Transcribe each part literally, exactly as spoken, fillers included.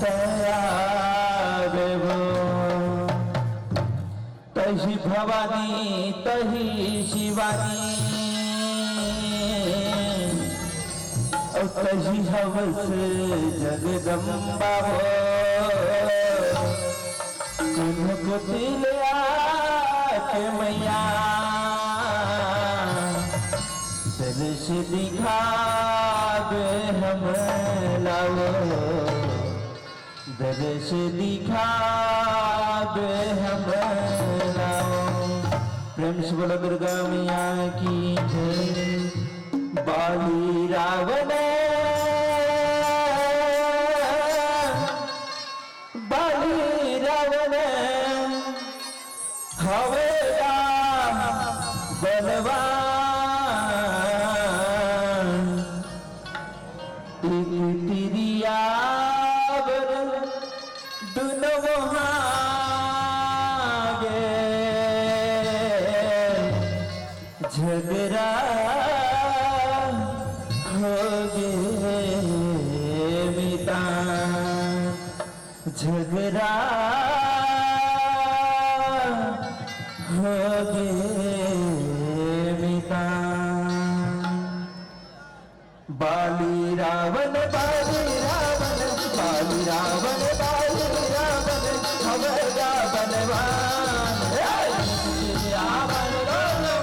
आवे वो। तही भवानी तही शिवानी, अउ तही हवस जगदम्बा वो। कनक तिल आके मैया, दर्श दिखावे हमला वो। दर्श दिखावे हमला। प्रेम से बोलो दुर्गा मैया की जय। बाली रावण, बाली रावण हवे गा बलवान। एक तिरिया बर दुनो वहाँ गे झगड़ा हो गे मितान, झगड़ा हो गे मितान। बाली रावण, बाली रावण, बाली रावण, बाली रावण, हवे गा बलवान। ए! रावण रो रो,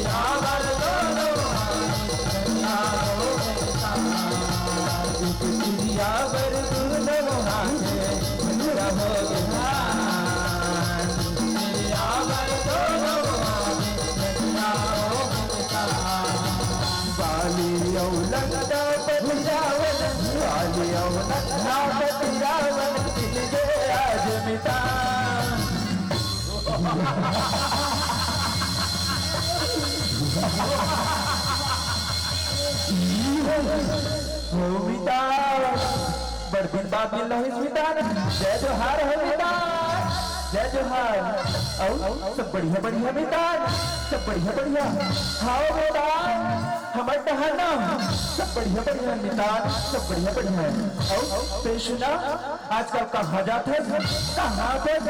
रावण रो रो, चिड़िया बर दूनो हाथे, बंधरा हो गे धान। चिड़िया बर दूनो हाथे, बंधरा हो गे धान। बाली अउ लंका पति रावण, बाली अउ लंका पति रावण, मिल गे आज मितान। हो मितान, बड़ दिन बाद मिलना होइस मितान। जय जोहार हो मितान, जय जोहार। अउ सब बढ़िया बढ़िया मितान, सब बढ़िया बढ़िया। हाँ मितान, हमर डहर ना सब बढ़िया बढ़िया मितान, सब बढ़िया बढ़िया। अउ तैं सुना, आजकल कहाँ जात हस, कहाँ आत हस,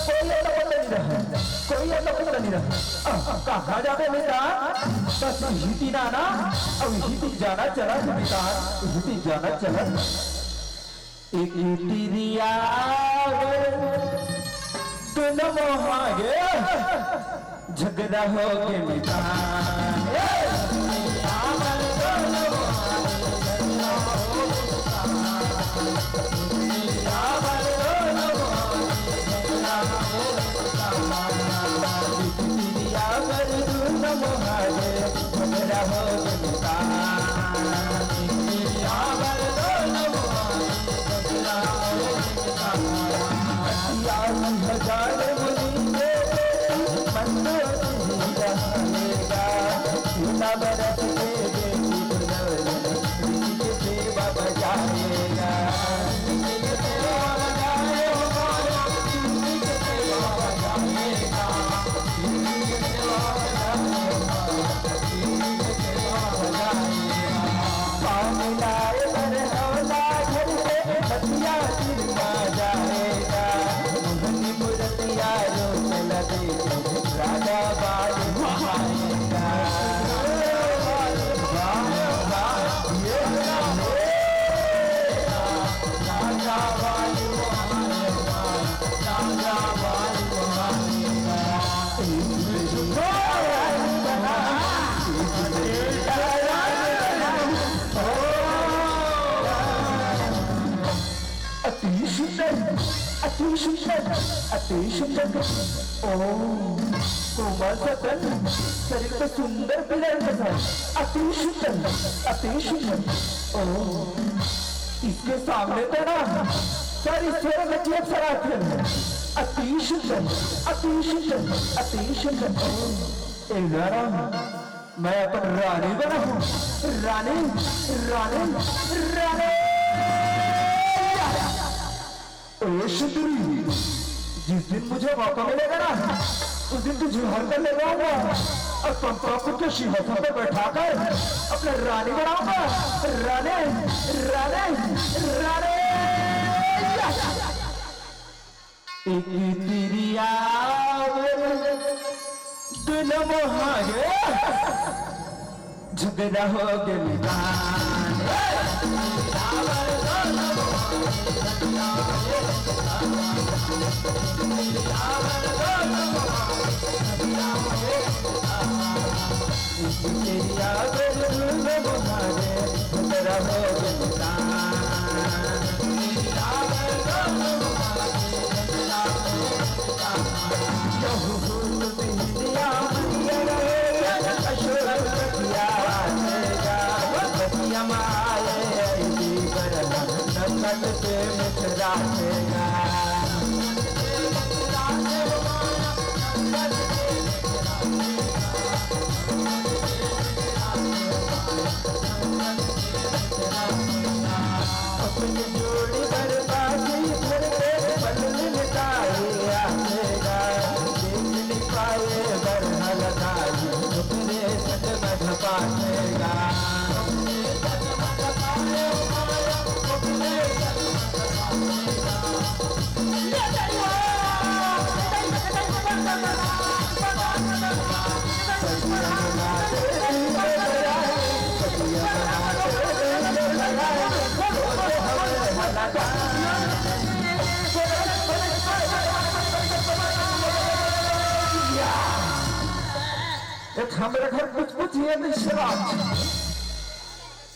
कोई अता पता नइ रहय, कोई अता पता नइ रहय। अ, कहाँ जाबे मितान? बस इही तीर आना, अउ इही तीर जाना चलत मितान, इही तीर जाना चलत। एक तिरिया बर दुनो वहाँ गे झगड़ा हो गे मितान। ए! अति सुंदर, अति सुंदर, अति सुंदर। ओ, कोमल सा तन, शरीर पे सुंदर पिलर का सा। अति सुंदर, अति सुंदर। ओ, इसके सामने तो ना सारी स्वर्ग की अप्सरा खेल। अति सुंदर, अति सुंदर, अति सुंदर। ओ, ए राम, मैं अपन रानी बनाहूँ। रानी, रानी, रानी। ए सुंदरी, जिस दिन मुझे मौका मिलेगा ना, उस दिन तुझे हर कर ले जाऊंगा। और पंपा को के सिंहासन पर बैठाकर अपने रानी बनाऊंगा। रानी, रानी, रानी। एक तिरिया दुनो मोहागे झगड़ा हो गइल बा। अपनी जोड़ी बर्बादी धरते पल मिटाए आएगा। देख नहीं पाए बरहल दाई, ओकरे संग मध पाएगा। एक हमरे घर कुछ कुछ ये नहीं शराब।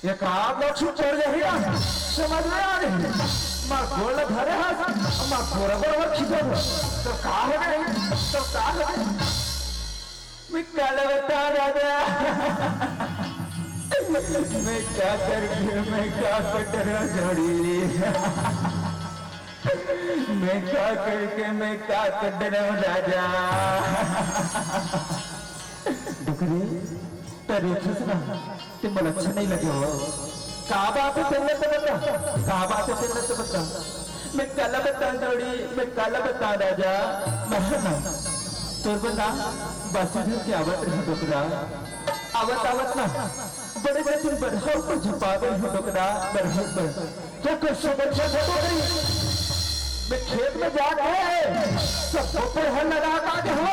एक आध लक्ष्मी चढ़ जाही ना, समझ में आ रही। माँ गोड़ धरे हाथ, माँ गोड़ गोड़ खींचो। तो का हो गए? तो का हो गए? मैं काला बता दादा। मैं का करके, मैं का कटरा जोड़ी ली। मैं का करके, मैं का कटरा राजा। डुकरे, तरे खसना, ते मोला अच्छा नहीं लगे हो। का बात है तेरे तो बता, का बात है तेरे तो बता। मैं काला बता जोड़ी, मैं काला बता राजा, मैं ना। तोर बता, बासी धर के आवत रहा डोकरा। आवत, आवत ना, बड़े बड़े दिन बरहर पर झपा गए हो डोकरा, बरहर पर। तो कैसे बच्चा था डोकरी? मैं खेत में जाके सबको बरहर लगा के आ गए हो।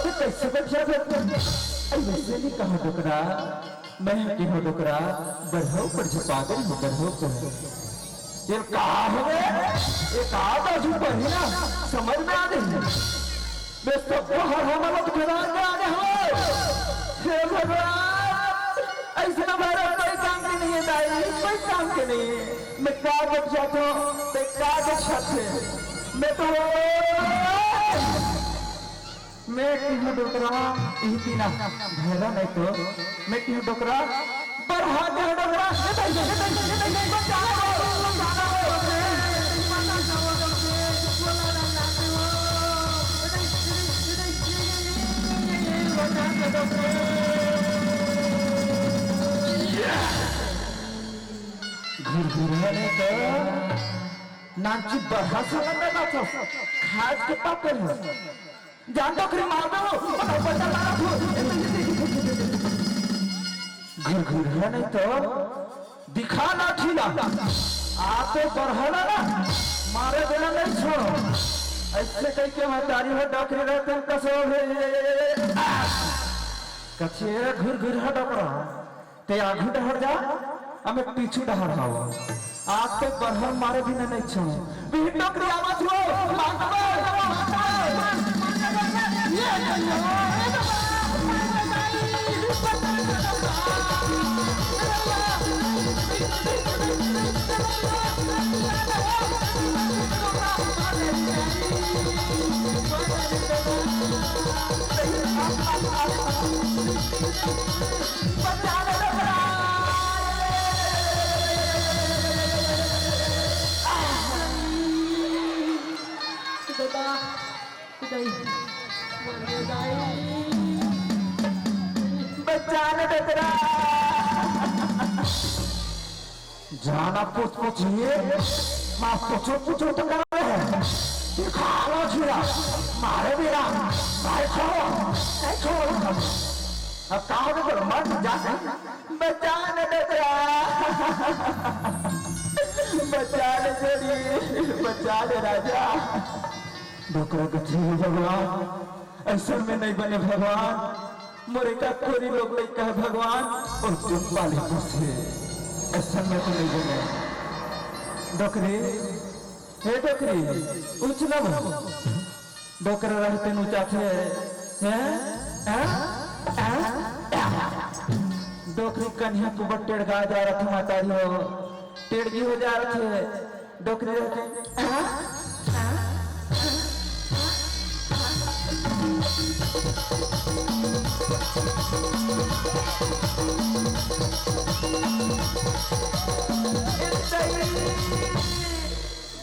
तो कैसे बच्चा था? अरे वैसे नहीं कहा डोकरा, मैं हटी हो डोकरा, बरहर पर झपा गए हो, बरहर पर। ये का हवे? ये का बाजू पहिना? समझ में आ नहीं। मैं सबको हर हमला तो खिला के आ रहे हो। हे भगवान, ऐसे तो भारत कोई काम के नहीं है दाई, कोई काम के नहीं है। मैं का बच जाता हूँ, मैं का बच जाते हैं। मैं तो मैं किहूँ डोकरा, इही तीना भैरा नहीं तो, मैं किहूँ डोकरा, बरहा के डोकरा, ए दाई, ए दाई, ए दाई, बचाओ, बचाओ, बचाओ। घुरघुरिया नहीं तो, नाची बरहा साला में नाचो, खास के पापे हो। जान तो करी मार दो, बताओ, बच्चा मारा तू। घुरघुरिया नहीं तो दिखा लाठी ला। आ तो बरहला ना, मारे बिना नहीं छोड़ो। ऐसे कह के महतारी हो डोकरी रहते हैं, कसो है। कछे घुरघुरिया डोकरा। ते आगू डहर जा, अमे पीछू डहर हव। आज तो बरहर मारे बिना नहीं छोड़ो। बिहिन डोकरी आवत हो, माता, माता, ये कहियो, ए बाबा, बचा न डोकरा। जाना पूछ पूछ ये, माँ पूछो पूछो तो कर रहे हैं। दिखा लो जीरा, मारे बीरा, भाई छोड़ो, नहीं छोड़ो। अब का होगे बोल, मर जा। बचा ले डोकरा, बचा ले छोरी, बचा ले राजा। डोकरा कथे, "हे भगवान, अइसन में नइ बने भगवान, मोर एकाकोरी लोग लइका हे भगवान, अउ तुम पाले पोसे, अइसन में तो नइ बने।" डोकरी, हे डोकरी, उछला वो। डोकरा रहते नुचाथे, हैं? हैं? हैं? डोकरी कनिहा के ऊपर टेड़गा जा रथे, महतारी हो, टेड़गी हो जा रथे। डोकरी रहते, हैं?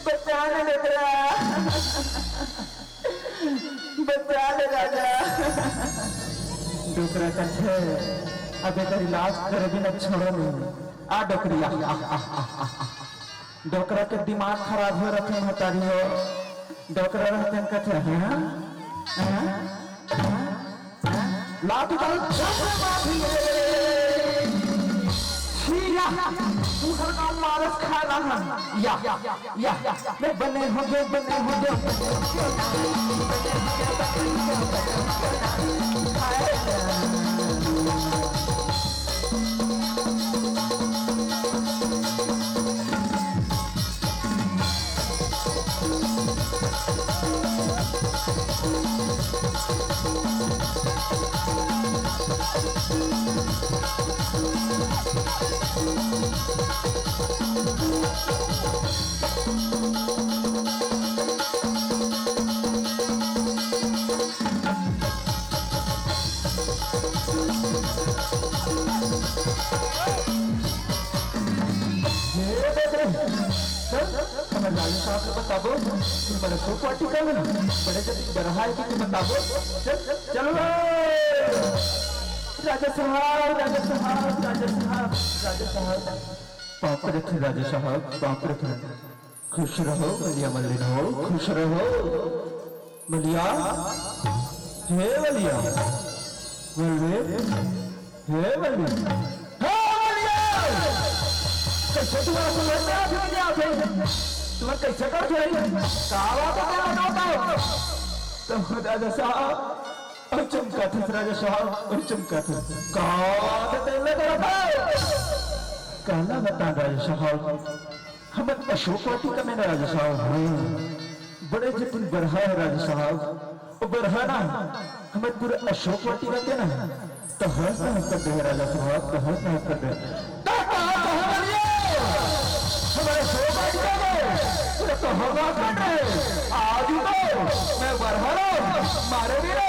बचा ले डोकरा, बचा ले राजा। डोकरा कथे, "अब एकर इलाज करबे न छोड़ो नहीं।" आ डोकरी, आ, आ, आ, आ, आ, आ। डोकरा के दिमाग खराब हो रथे महतारी हो। डोकरा रहते कथे, "हैं? हैं? हैं?" लाठी डाल, या, उधर का मारस खाना है। या, या, मैं बने होंगे, बने होंगे, बने होंगे, बने होंगे, बने होंगे, बने होंगे, बने होंगे। हे डोकरी, चल, हमर राजू साहब ल बताबो, कि हमर अशोक वाटिका में बड़े जतिक बरहा हे कि बताबो। चल, चल, चल रे। राजा साहब, राजा साहब, राजा साहब, राजा साहब। पाँव परत हँव राजा साहब, पाँव परत हँव। खुश रहो मलिया मल्लिन हो, खुश रहो। मलिया, हे मलिया, मल्लिन, हे मल्लिन, हे मलिया। कइसे तुम्हर समझ में आथे, नइ आथे? तुम्हर कइसे करथे? का बात हे, बताओ, बताओ। त राजा साहब, अउ चमकाथस राजा साहब, अउ चमकाथस। का बात हे, तेला करत हव? काला बतावँव राजा साहब, हमर अशोक वाटिका में ना राजा साहब, हाँ, बड़े जतिक बरहा हे राजा साहब। ओ बरहा ना, हमर पूरा अशोक वाटिका के ना, तहस नहस कर दे हे राजा साहब, तहस नहस कर दे। त का कहे बलिया? हमर अशोक वाटिका के पूरा तहस नहस कर दे। आज तो मैं बरहा ला मारे बिना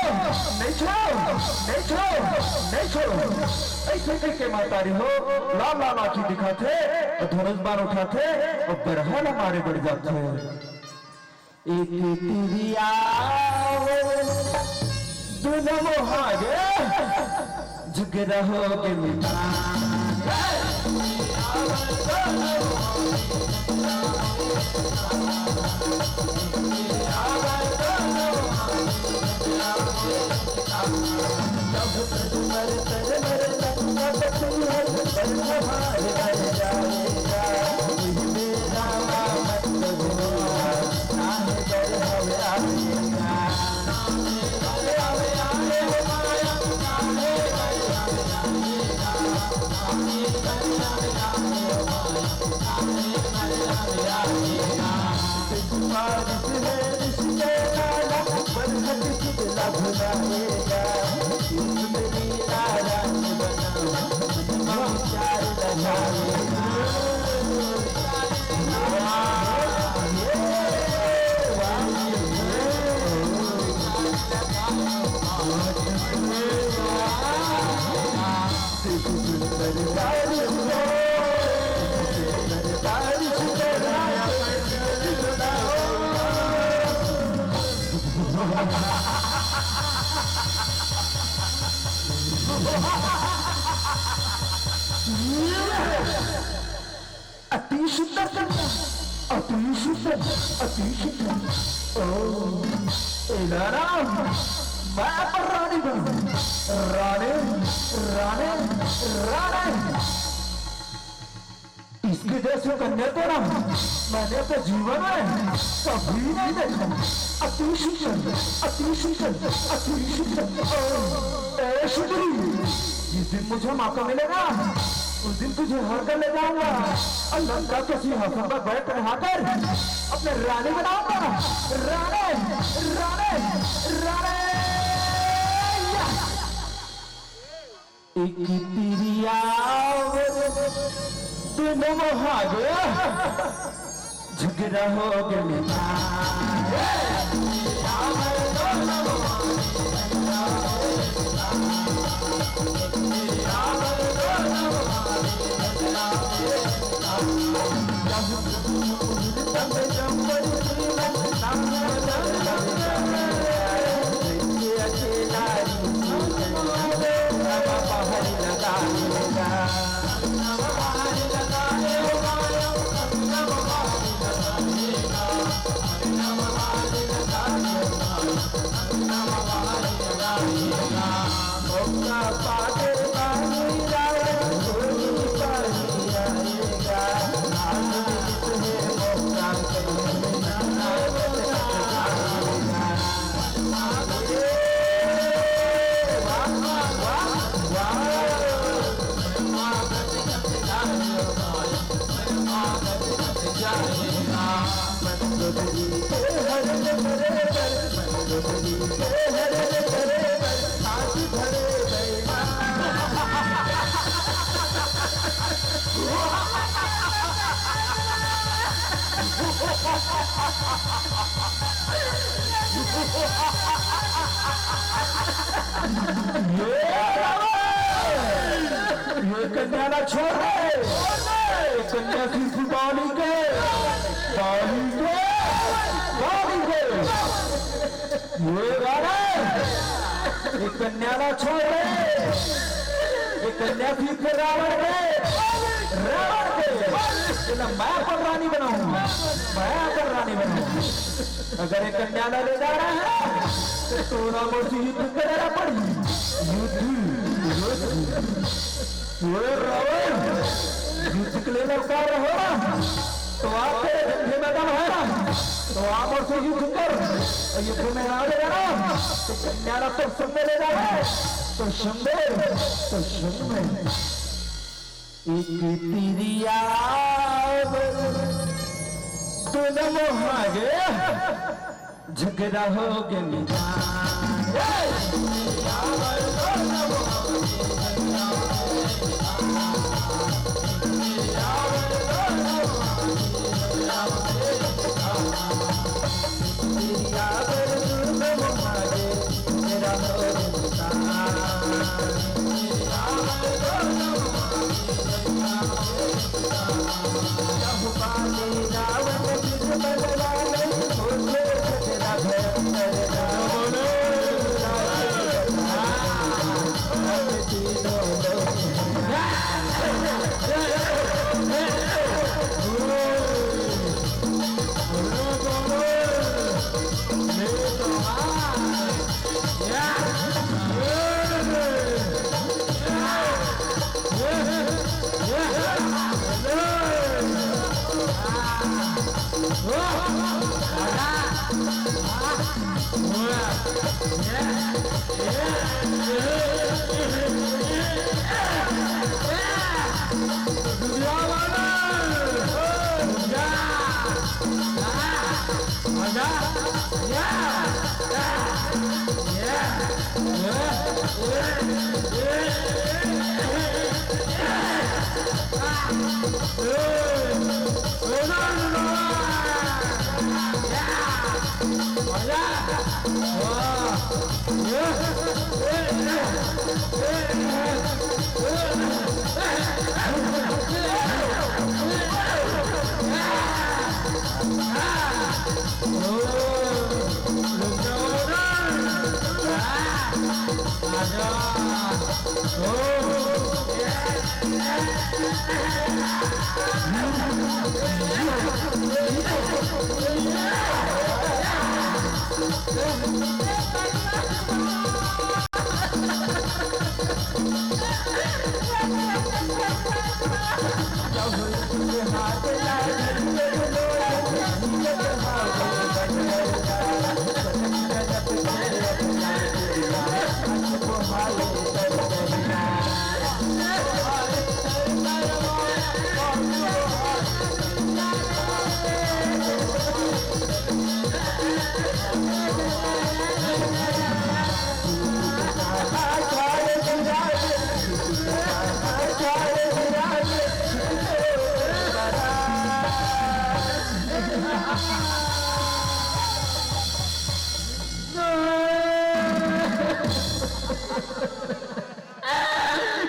नइ छोड़ँव, नइ छोड़ँव, नइ छोड़ँव। अइसे कहिके महतारी हो लाल लाल आँखी दिखाथे अउ धनुष बाण उठाथे अउ बरहा ला मारे बढ़ जाथे। एक तिरिया दुनो मुहागे जुग रहोगे मितान। अति सुंदर कन्या, अति सुंदर, अति सुंदर। ओ, एला ना मैं अपन रानी बनूं। रानी, रानी, रानी। इसके जैसी कन्या तो ना मैंने अपने जीवन में कभी नहीं देखा। अति सुंदर, अति सुंदर, अति सुंदर। ओ, ए सुंदरी, जिस दिन मुझे मौका मिलेगा, उस दिन तुझे हर घर ले जाऊंगा और लंका के सिंहासन पर बैठ रहकर अपने रानी बनाऊंगा। रानी, रानी, रानी। एक तिरिया, दोनों महागे, झगड़ा हो गया। ये कन्या ला छोड़ दे। ये कन्या सिर्फ बाली के, बाली के, बाली के। ये रावण, ये कन्या ला छोड़ दे। ये कन्या सिर्फ रावण के, रावण के। ये ना मैं अपन रानी बनाऊं, मैं अपन रानी बनाऊं। अगर ये कन्या ला ले जा रहा है, तो तोला मोर से युद्ध करे ला पड़ही। युद्ध, युद्ध। ये रावण, युद्ध के लिए ललकार रहो, तो आप तेरे जंघे में दम है, तो आप मोर से युद्ध कर। और युद्ध में ना ले जाना, तो कन्या ला तो संग में ले जाना, तो संग में, तो संग में। एक तिरिया, दोनों महागे, झगड़ा हो गया।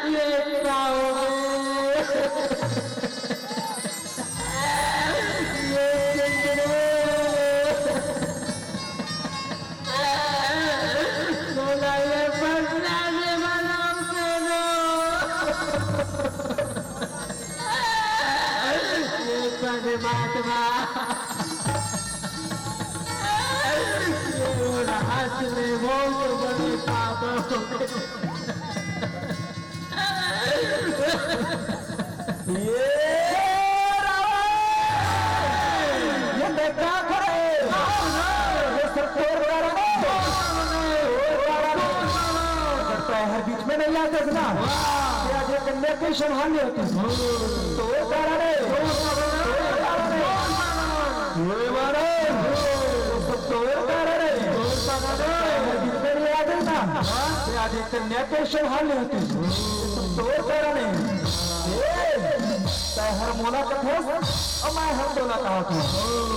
ये क्या हो गया? ये क्या हो गया? बोला, ये बदला से बदला से दो। ये परमात्मा, ये रात में बहुत बड़े पाप हो गए। ये रावण! ये देखा करे! ये सब तोर कारण है। तोर कारण है। अगर तैं हर बीच में नहीं आते ना, ये आज ये कन्या की संभाल नहीं होती। तोर कारण है। तोर कारण है। ये मारे। ये सब तोर कारण है। तैं हर बीच में नहीं आते ना, ये आज ये कन्या की संभाल नहीं होती। तोर कारण है। ए, तैं हर मोला कथस, अउ मैं हर तोला कहत हूँ।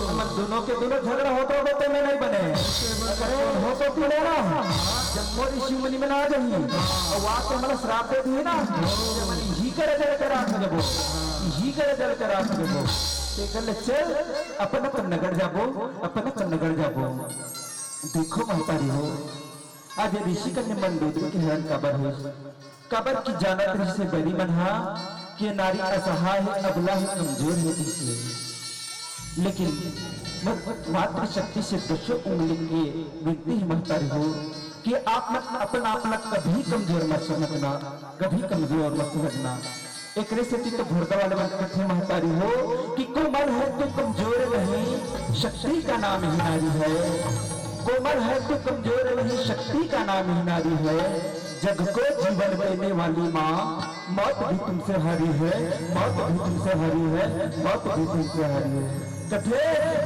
हमन दोनों के दोनों झगड़ा होत रहो, तो मैं नहीं बने। अगर हो तो पीड़े ना, जब मोर ऋषि मुनि मन आ जाही, अउ आके हमला श्राप दे दिही ना, हमन इही करे जल के राख देबो, इही करे जल के राख देबो। तेकर ले चल, अपन अपन नगर जाबो, अपन अपन नगर जाबो। देखो महतारी हो, आज ऋषि कन्या मंदोदरी के हरण काबर होइस? काबर कि जानत रहिसे बैरी मन हा कि ये नारी असहाय हे, अबला हे, कमजोर हे कहिके। लेकिन मोर मातृशक्ति से दसों उंगली के विनती हे महतारी हो कि आप मन अपन आप ला कभी कमजोर मत समझना, कभी कमजोर मत समझना। एकरे सेती तो भुरदा वाले मन कथे महतारी हो कि कोमल है तू कमजोर नहीं, शक्ति का नाम ही नारी है। कोमल है तू कमजोर नहीं, शक्ति का नाम ही नारी है। जग को जीवन देने वाली माँ, मौत भी तुमसे हारी है, मौत भी तुमसे हारी है, मौत भी तुमसे हारी है। कथे,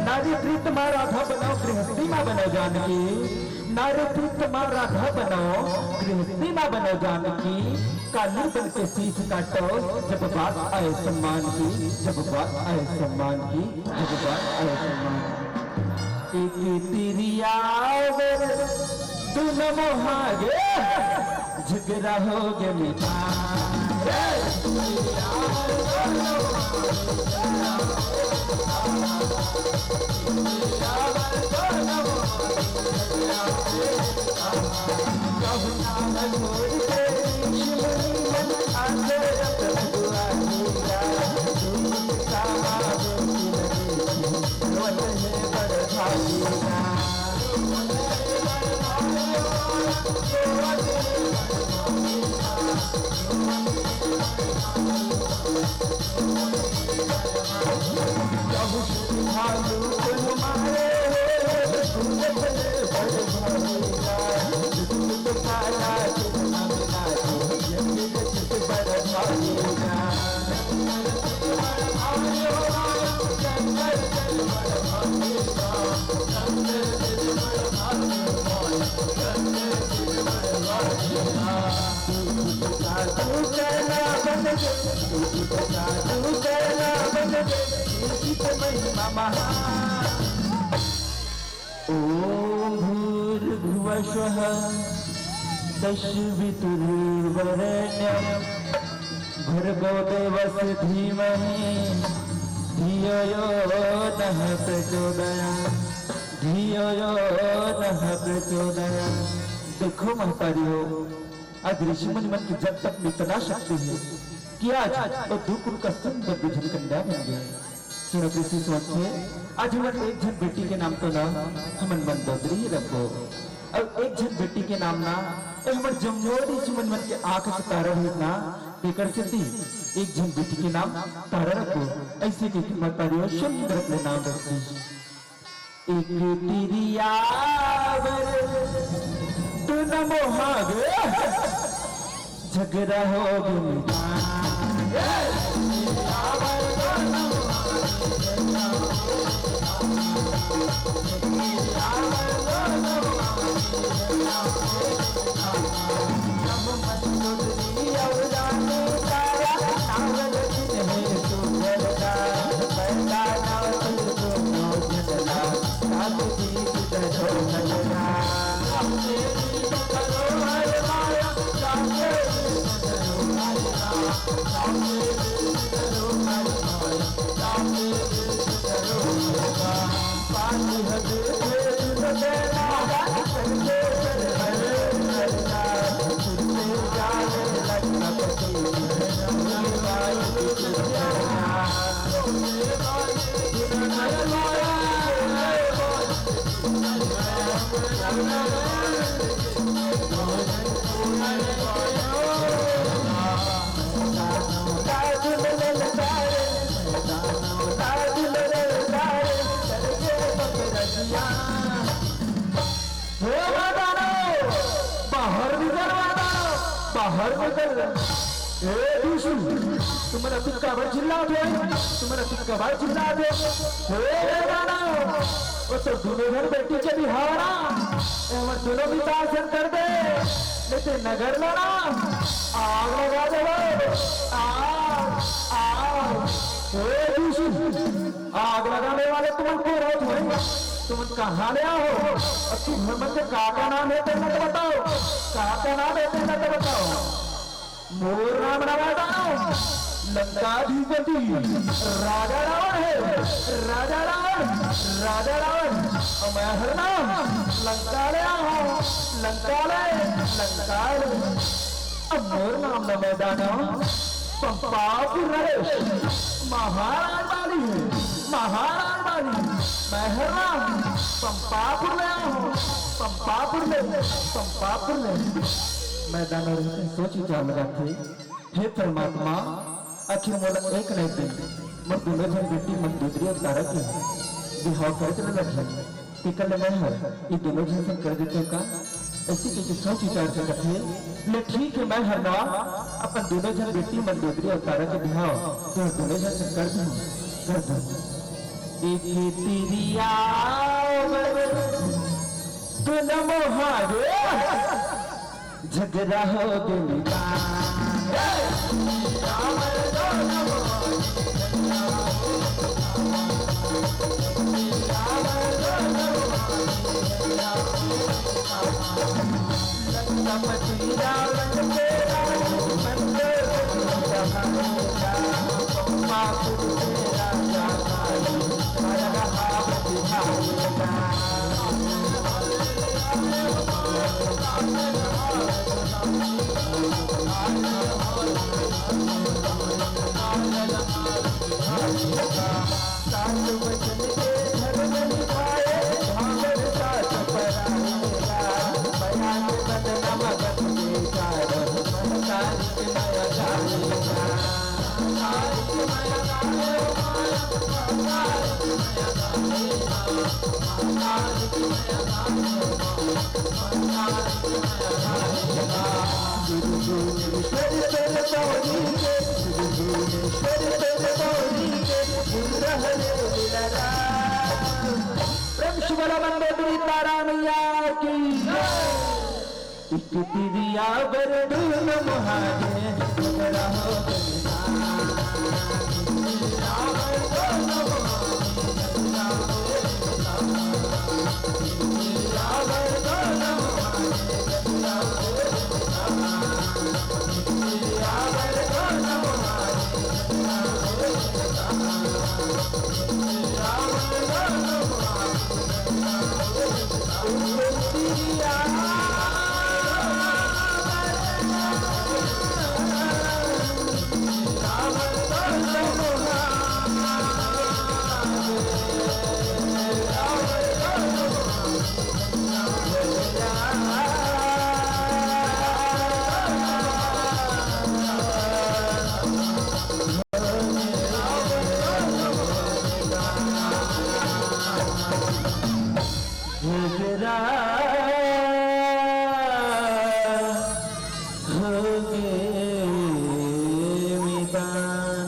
नारी प्रीत मा राधा बनाओ, गृहस्थी मा बनाओ जानकी। नारी प्रीत मा राधा बनाओ, गृहस्थी मा बनाओ जानकी। काली बन के शीश काटो, जब बात आए सम्मान की, जब बात आए सम्मान की, जब बात आए सम्मान की। एक तिरिया बर दुनो मोहागे, झगड़ा होगे मिठा। ॐ भूर्भुवः स्वः तस्वितुर्वरेण्यं भर्गो देवस्य धीमहि धियो यो नः प्रचोदयात्, धियो यो नः प्रचोदयात्। देखो महतारी हो, आज ऋषि मुनि मन के जब तक में इतना शक्ति है कि आज वो दू कुल का सुंदर दुझन कन्या बन गए। सुनो कृषि सोच है, आज हमर एक झन बेटी के नाम तो ना हमन मंदोदरी ही रखो, अउ एक झन बेटी के नाम ना ए हमर जम्मो ऋषि मुनि मन के आंख के तारा रहिस ना, तेकर सेती एक झन बेटी के नाम तारा रखबो, अइसे कहिके महतारी ह सुंदर ले नाम रख दिस। एक तिरिया बर दू नोनी हागे, झगरा होगे। हे मर्दानो, बाहर निकल मर्दानो, बाहर निकल। ए दुसु, तुमन अतिक काबर चिल्लात हो? तुमन अतिक काबर चिल्लात हो? हे मर्दानो, ओ तो दूनों झन बेटी के बिहाव ना, ए हमर दूनों बिहाव झन कर दे, नहीं ते नगर ला ना आग लगा देबो। आग, आग। हे दुसु, आग लगाने वाले तुमन कोन हो? तुमन कहाँ ले आए हो? अउ तुमन के का का नाम हे तेला तो बताओ, का का नाम हे तेला तो बताओ। मोर नाम राजा रावण, लंकाधिपति राजा रावण हे, राजा रावण, राजा रावण। अउ मैं हर नाम लंका ले आए हो, लंका ले, लंका ले। अउ मोर नाम ल मैं दाना पंपापुर नरेश, महाराज बाली, महाराज बाली, मैं हर नाम पंपापुर ले आए हो, पंपापुर ले, पंपापुर ले। मैं दाना सोच विचार लगाथे, हे परमात्मा, आखिर मोला एक न एक दिन मोर दूनों झन बेटी मंदोदरी अउ तारा के बिहाव करे के लगही। तेकर ले मैं हर ये दूनों झन संग कर देते का? अइसे कहिके सोच विचार के कथे, ले ठीक हे, मैं हर ना अपन दूनों झन बेटी मंदोदरी अउ तारा के बिहाव तो दूनों झन संग कर दूँ, कर दूँ। एक तिरिया बर दू नोनी हागे, झगरा होगे। प्रेम से बोलो मंदोदरी तारा मैया की। एक तिरिया बर दू नोनी हागे, झगरा होगे। होगे मितान।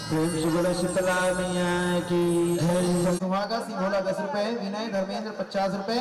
प्रेम से बोलो शीतला मैया की जय। सुहागा सिंह भोला दस रुपए, विनय धर्मेंद्र पचास रुपए।